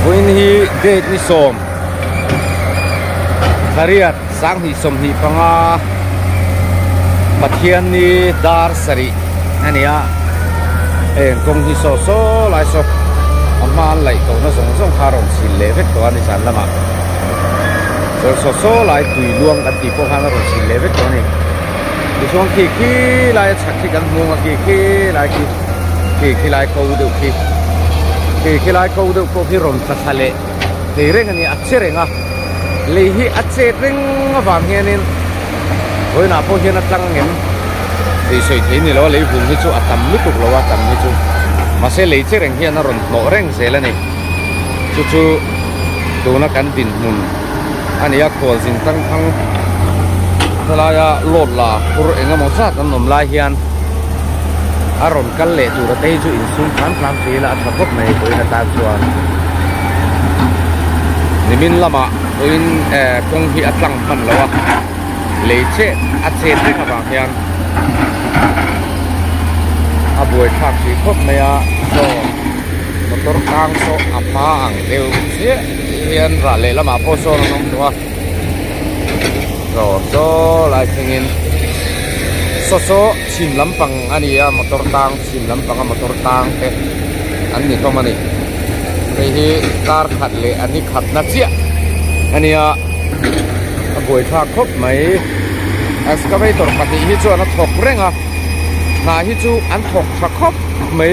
Vawiin hi date ni sawm thariat sanghnih 25 Pathianni dar sarih a ni a hei an kawng hi saw saw lai saw a hma an laih tawhna zawng zawng kha a rawn chhil leh vek tawh a ni zan lamah chuan saw saw lai tui luang kan tih pawh khan a rawn chhil leh vek tawh a ni tichuan khi khi laia chhak khi kan hmu ang a khi khi lai khi khi khi lai ko deuh khi khi khi lai ko deuh pawh khi rawn tla thla leh thei reng a ni a che reng a lei hi a chet reng avang hianin vawiinah pawh hian a tlang ang em tih sawi thei ni lo a lei vung hi chu a tam lutuk lo a tam hi chu mahse lei che reng hian a rawn hnawh reng zel a ni chu chu tuna kan dinhmun a ni a khual zin tang thang helaia load la phur eng emaw zat an awm lai hian a rawn kal leh tur a te hi chu insum hram hram thei ila a tha khawp mai vawiin atan chuan nimin lamah vawiin eh kawng hi a tlang hman lo a lei chet a chet reng avang hian a buai thlak tih khawp mai a saw motor tang saw a hma ang deuh chiah hian rah leh lamah pawh sawn an awm tawh a saw saw lai thlengin saw saw chhim lampang a ni a motor tang chhim lampanga motor tang te an ni hlawm a ni hei hi kar khat leh a ni khat na chiah a nia a buaithlak khawp mai excavator pahnih hi chuan a thawk reng a hna hi chu an thawk tha khawp mai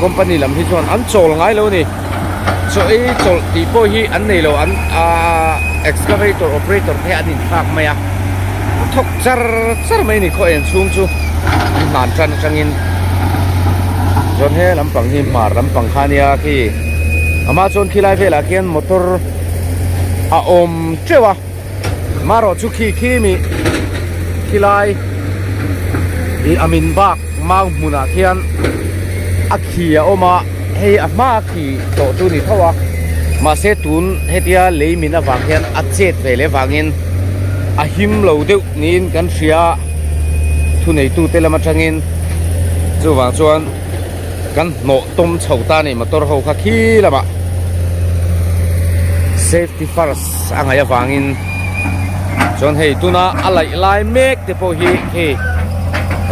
company lam hi chuan an chawl ngai lo a ni chaw ei chawlh tih pawh hi an nei lo an ahh excavator operator te an inthlak mai a a thawk char char mai a ni khaw eng chhung chu an hlan tan atangin chuan he lampang hi hmar lampang kha ania khi amah chuan khilai velah khian motor a awm teuh a marawh chu khi khi mi khilai ih a min bak mau hmunah khian a khi a awm a hei a hma a khi tawh chu ni tho a mahse tun hetia lei min avang hian a chet ve leh vangin a him lo deuh niin kan hria thuneitute lam atangin chuvang chuan kan hnawh tawm chho ta a ni motor ho kha khi lamah safety first a ngaih avangin chuan hei tuna a laih lai mek te pawh hi khi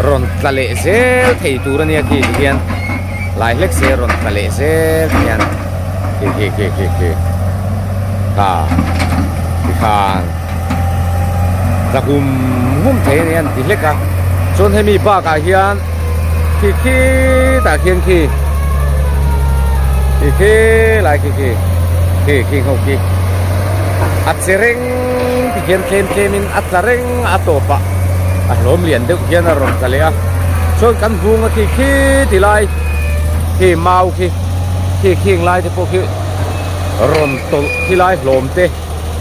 rawn tla leh zel thei tur a nia khi ti hian lai hlek se rawn tla leh zel hian khi khi khi khi khi kha ti khan tla hum hum thei a ni an ti hlek a chuan hemi bakah hian khi khi tah khian khi khi khi lai khi khi khi khi ho khi a che reng ti khian tlem tlem in a tla reng a tawp ah a hlawm lian deuh hian a rawn tla leh a chuan kan hung a khi khi ti lai khi mau khi khi khing lai te pawh khi rawn tawlh khi lai hlawm te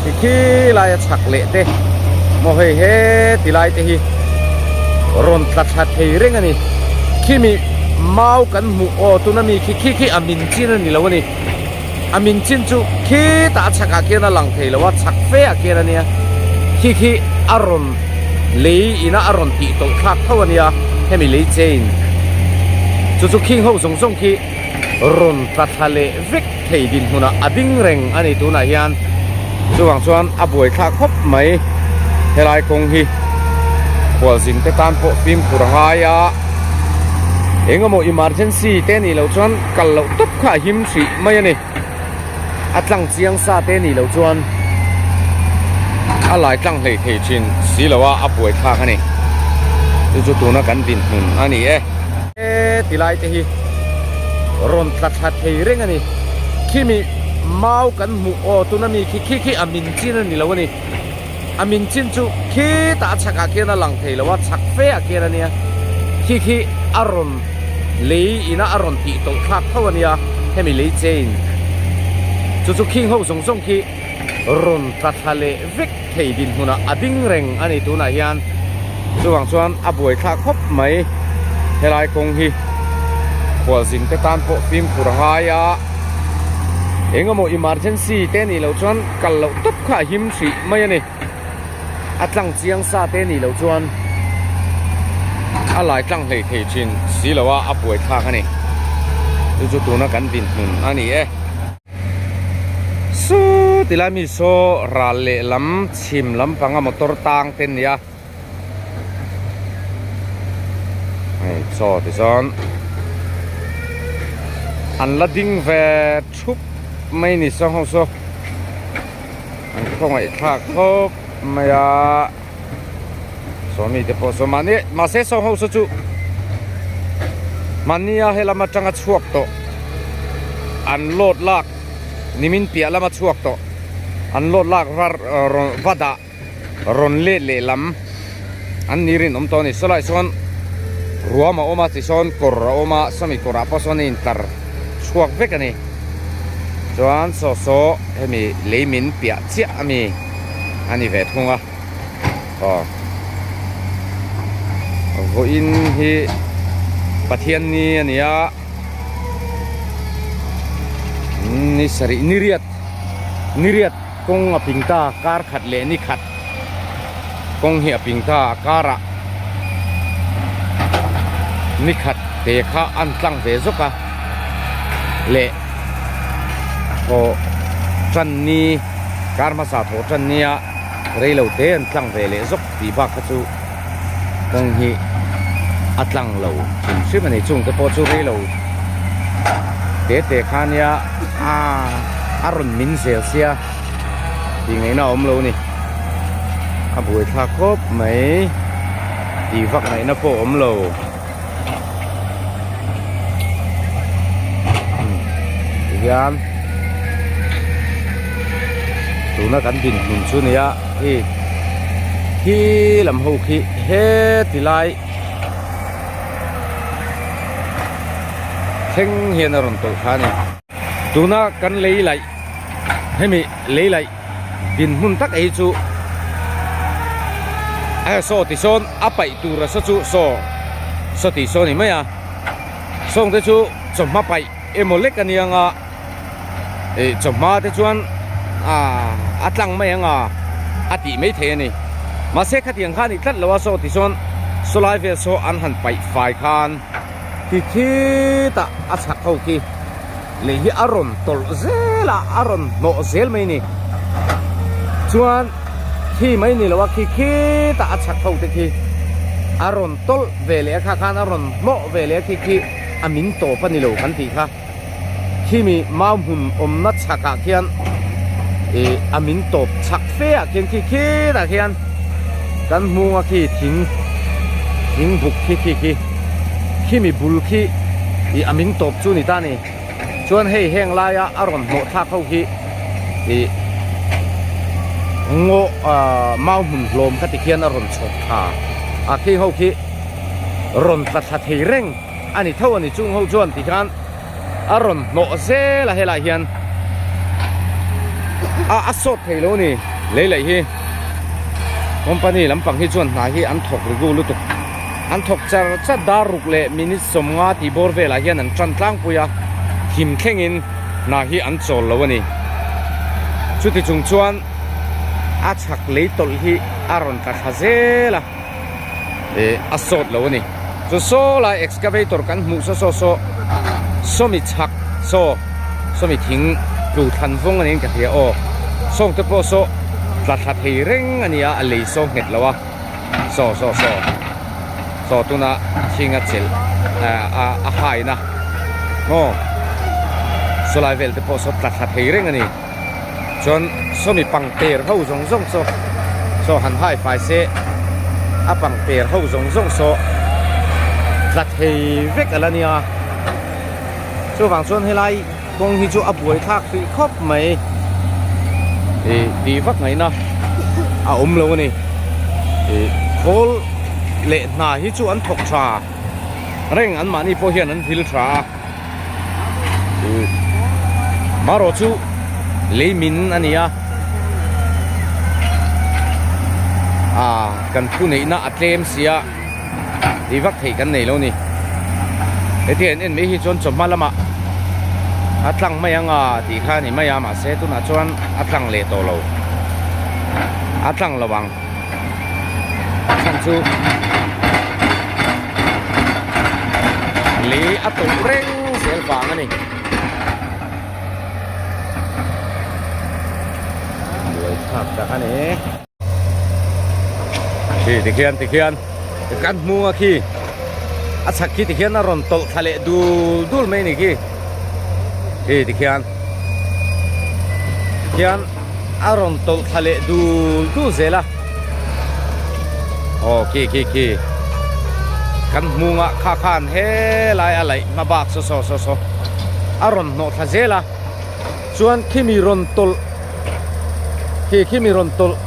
khi khi lai a chhak leh te maw hei he ti lai te hi rawn tla thla thei reng a ni khimi mau kan hmuh aw tuna mi khi khi khi a min chin a ni lo a ni a min chin chu khitah a chhakah khian a lang thei lo a chhak fe ah khian a nia khi khi a rawn lei ina a rawn tih tawlh thlak tho a nia hemi lei chain chu chu khing ho zawng zawng khi rawn tla thla leh vek thei dinhmunah a ding reng a ni tunah hian chuvang chuan a buai thlak khawp mai helai kawng hi khualzin te tan pawh fimkhur a ngai a engemaw emergency te nih loh chuan kal loh tawp kha a him hrih mai a ni a tlang chiang sa te nih loh chuan a lai tlang hlei thei thin si lo a a buai thlak a ni chu chu tuna kan dinhmun a ni e. E tilai te hi rawn tla thla thei reng a ni khimi mau kan hmuh aw tuna mi khi khi khi a min chin a ni lo a ni a min chin chu khitah a chhakah khian a lang thei lo a chhak fe ah khian a nia khi khi a rawn lei ina a rawn tih tawlh thlak tho a nia hemi lei chain chu chu khing ho zawng zawng khi rawn tla thla leh vek thei dinhmunah a ding reng a ni tunah hian chuvang chuan a buai thlak khawp mai helai kawng hi khualzin te tan pawh fimkhur a ngai a engemaw emergency te nih loh chuan kal loh tawp kha a him hrih mai a ni a tlang chiang sa te nih loh chuan a lai tlang hlei thei thin si lo a a buai thlak a ni chu chu tuna kan dinhmun a ni e. Saw ti lai mi saw ral lehlam chhim lampanga motor tang te an ni a. Hei chaw ti chuan an la ding ve thup mai ni saw ho saw an khawngaih thlak khawp mai a saw mi te pawh saw mahni mahse saw ho saw chu mahnia helam atanga chhuak tawh an load lak nimin piah lama chhuak tawh an load lak var va dah. Rawn let lehlam an ni rinawm tawh a ni. Sawlaiah sawn ruam a awm a, tisawn kawr a awm a, sawmi kawrah pawh sawn a intar chhuak vek a ni. Chuan saw saw hemi lei min piah chiah a mi a ni ve thung a. Aw vawiin hi Pathianni a ni a, ni sarih ni riat ni riat. Kawng a ping ta, kar khat leh ni khat kawng hi a ping ta a karah ni khat te kha an tlang ve zawk a leh thaw tan ni kar hmasa thaw tan nia rei lo te an tlang ve leh zawk tih bak kha chu kawng hi a tlang lo hrim hrim a ni chung te pawh chu rei lo te te kha nia a rawn min zel sia tih ngaihna a awm lo a ni a buaithlak khawp mai tih vak ngaihna pawh a awm lo tihian tuna kan dinhmun chu nia hei khi lam ho khi heti lai thleng hian a rawn tawlh kha a ni tuna kan lei laih hemi lei laih dinhmun tak ei chu a saw ti sawn a paih tur a saw chu saw saw tih saw a ni mai a sawng te chu chawhma paih emaw lek a nia nga ih chawhma te chuan ah a tlang mai ang a a tih mai thei a ni mahse khatiang kha a nih tlat lo a saw ti sawn saw lai vel saw an han paih fai khan khi khitah a chhak ho khi. Lei hi a rawn tawlh zel a, a rawn hnawh zel mai a ni. Chuan khi mai ni lo a, khi khitah a chhak ho te khi a rawn tawlh ve leh a, kha khan a rawn hnawh ve leh a, khi khi a min tawp a ni lo kan tih kha. Khimi mau hmun awmna chhakah khian ih a min tawp chhak fe ah khian khi khitah khian kan hmung a khi thing thing buk khi khi khi khimi bul khi ih a min tawp chu ni ta ni chuan hei heng laia a rawn hnawh thlak ho hi ih ngaw ah mau hmun hlawm kha ti khian a rawn chhawp thla a khi ho khi rawn tla thla thei reng a ni tho a ni chung ho chuan ti khan a rawn hnawh zel a helaiah hian a a sawt thei lo a ni lei laih hi company lampang hi chuan hna hi an thawk ri gu lutuk an thawk char char dar ruk leh minute sawmnga tih bawr velah hian an tan tlangpui a thim thlengin hna hi an chawl lo a ni chuti chung chuan a chhak lei tawlh hi a rawn tla thla zel a. Ih a sawt lo a ni chu saw lai excavator kan hmuh saw saw saw sawmi chhak saw sawmi thing tlu thlan vawng a niin ka hria aw sawng te pawh saw tla thla thei reng a ni a a lei saw nghet lo a saw saw saw saw tuna thing a chelh ah a a haina aw saw lai vel te pawh saw tla thla thei reng a ni. Chuan sawmi pangper ho zawng zawng saw saw han hai fai se a pangper ho zawng zawng saw tla thei vek a la nia chuvang chuan helai kawng hi chu a buai thlak hrih khawp mai ih tih vak ngaihna a awm lo a ni ih khawl leh hna hi chu an thawk tha reng an mahni pawh hian an vil tha a. Marawh chu lei min a ni a ah kan thu neihna a tlem sia tih vak theih kan nei lo ni heti an en mai hi chuan chawhma lamah a tlang mai ang a tih kha a ni mai a mahse tunah chuan a tlang leh tawh lo a tlang lo ang a chhan chu. Lei a tawlh reng zel vang a ni. thlak tak a ni. Khi tikhian tikhian kan hmung a khi a chhak khi tikhian a rawn tawlh thla leh dul dul mai a ni khi khi tikhian tikhian a rawn tawlh thla leh dul dul zel a aw khi khi khi kan hmung ah kha khan helai a laih hma bak saw saw saw saw a rawn hnawh thla zel a. Chuan khimi rawn tawlh khi khimi rawn tawlh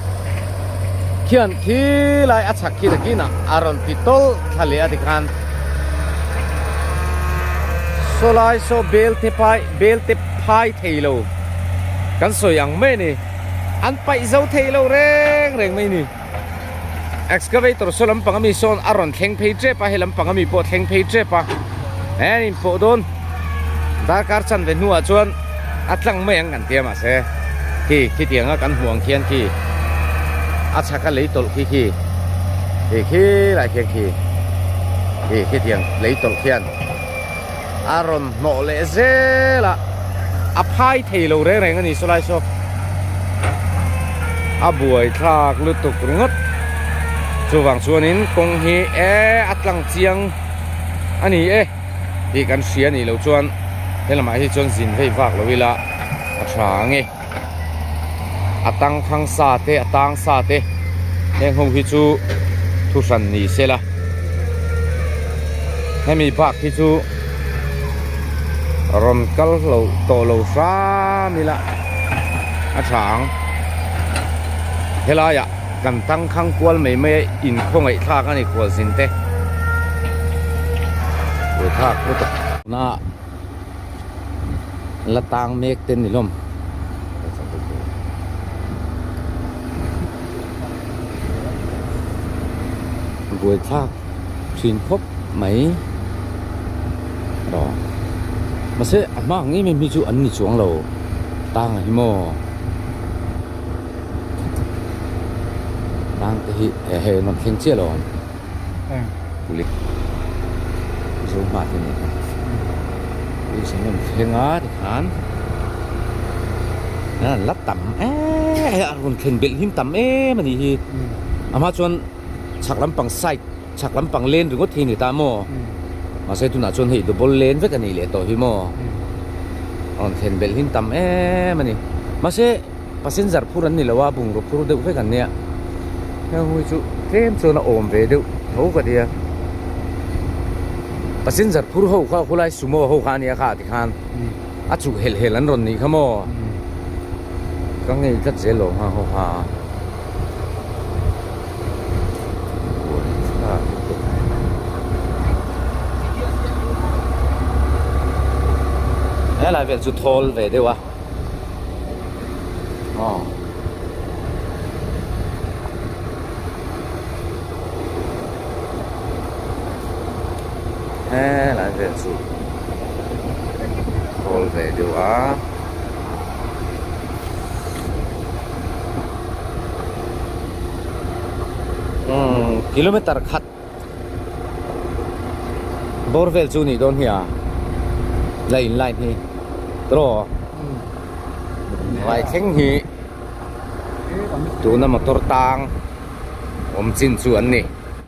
khian khi lai a chhak khi takin ah a rawn ti tawlh thla leh a tikhan saw lai saw bel te pai bel te phai thei lo kan sawi ang mai a ni an paih zo thei lo reng reng mai a ni excavator saw lampang ami sawn a rawn thleng phei tep a he lampang ami pawh a thleng phei tep a he an inpawh dawn darkar chanve hnuah chuan a tlang mai ang kan tia mahse khi khitiang a kan hmuh ang khian khi a chhak a lei tawlh khi khi khi khi lai khian khi khi khitiang lei tawlh khian a rawn hnawh leh zel a a phai thei lo reng reng a ni sawlai saw a buai thlak lutuk ringawt chuvang chuanin kawng hi e a tlang chiang a ni e tih kan hria a nih loh chuan helamah hi chuan zin vei vak lo ila a tha ang e a tangkhang sa te a tang sa te heng ho hi chu thu hran ni se la hemi bak hi chu rawn kal lo tawh lo hram ila a tha ang helaiah kan tangkhang kual mai mai a inkhawngaih thlak a ni khualzin te buaithlak lutuk na. La tang mek te ni hlawm. Buaithlak thin khawp mai aw mahse a hma ang em em hi chu an ni chuang lo tang ah hi maw tang te hi hei an rawn thleng chiah lo ang. Zo hma te nih kha police an rawn thleng a tikhan an la tam em a rawn thlen belh hlim tam em a nih hi a hma chuan chhak lampang side chhak lampang len ringawt hi a ni ta maw mahse tunah chuan hei double lane vek a nih leh tawh hi maw a rawn thlen belh hlim tam em a ni mahse. Passenger phur an ni lo a, bungraw phur deuh vek an nia. Heng hui chu tlem chuan a awm ve deuh tho ka tia. Passenger phur ho kha khulai sumo ho kha ania kha tikhan a chuh helh helh an rawn nih kha maw. Ka ngei tlat zel lo ha ho kha. Helai vel chu thawl ve deuh a. Aw helai vel chu khawl ve deuh a umm kilometer khat bawr vel chu nih dawn hi a la in line hi tawh vai thleng hi tuna motor tang awm chin chu an ni.